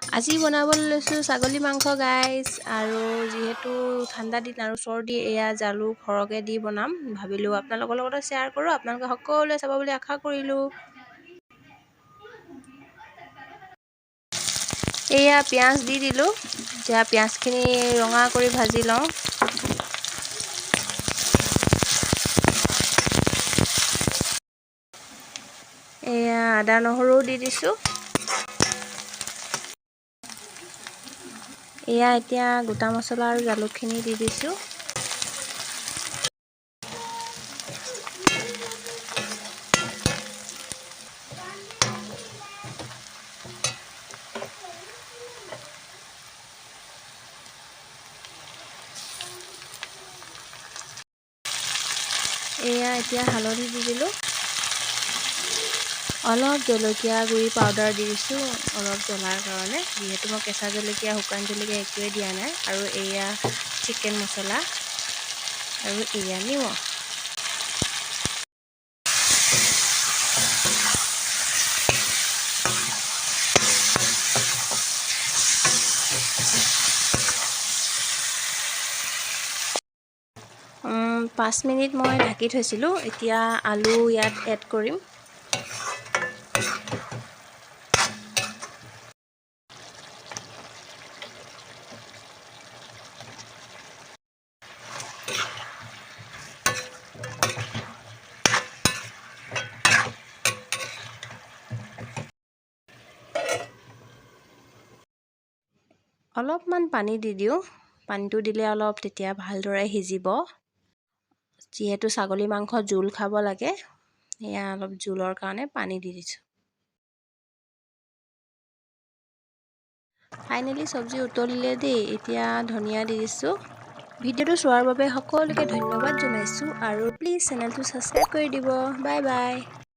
আজি বনাবলৈ লৈছোঁ ছাগলী মাংস গাইজ। আৰু যিহেতু ঠাণ্ডা দিন আৰু চৰ্দি, এয়া জালুক সৰহকৈ দি বনাম ভাবিলোঁ, আপোনালোকৰ লগতে শ্বেয়াৰ কৰোঁ। আপোনালোকে সকলোৱে চাব বুলি আশা কৰিলোঁ। এয়া পিঁয়াজ দি দিলোঁ। এতিয়া পিঁয়াজখিনি ৰঙা কৰি ভাজি লওঁ। এয়া আদা নহৰুও দি দিছোঁ। এয়া এতিয়া গোটা মছলা আৰু জালুকখিনি দি দিছোঁ। এয়া এতিয়া হালধি দি দিলোঁ। অলপ জলকীয়া গুড়ি পাউডাৰ দি দিছোঁ অলপ জ্বলাৰ কাৰণে, যিহেতু মই কেঁচা জলকীয়া, শুকান জলকীয়া একোৱেই দিয়া নাই। আৰু এয়া চিকেন মছলা আৰু এয়া নিমখ। 5 মিনিট মই ঢাকি থৈছিলোঁ। এতিয়া আলু ইয়াত এড কৰিম। অলপমান পানী দি দিওঁ। পানীটো দিলে অলপ তেতিয়া ভালদৰে সিজিব। যিহেতু ছাগলী মাংস জোল খাব লাগে, সেয়া অলপ জোলৰ কাৰণে পানী দি দিছোঁ। ফাইনেলি চব্জি উতলিলে দেই। এতিয়া ধনিয়া দি দিছোঁ। ভিডিঅ'টো চোৱাৰ বাবে সকলোকে ধন্যবাদ জনাইছোঁ আৰু প্লিজ চেনেলটো ছাবস্ক্ৰাইব কৰি দিব। Bye bye.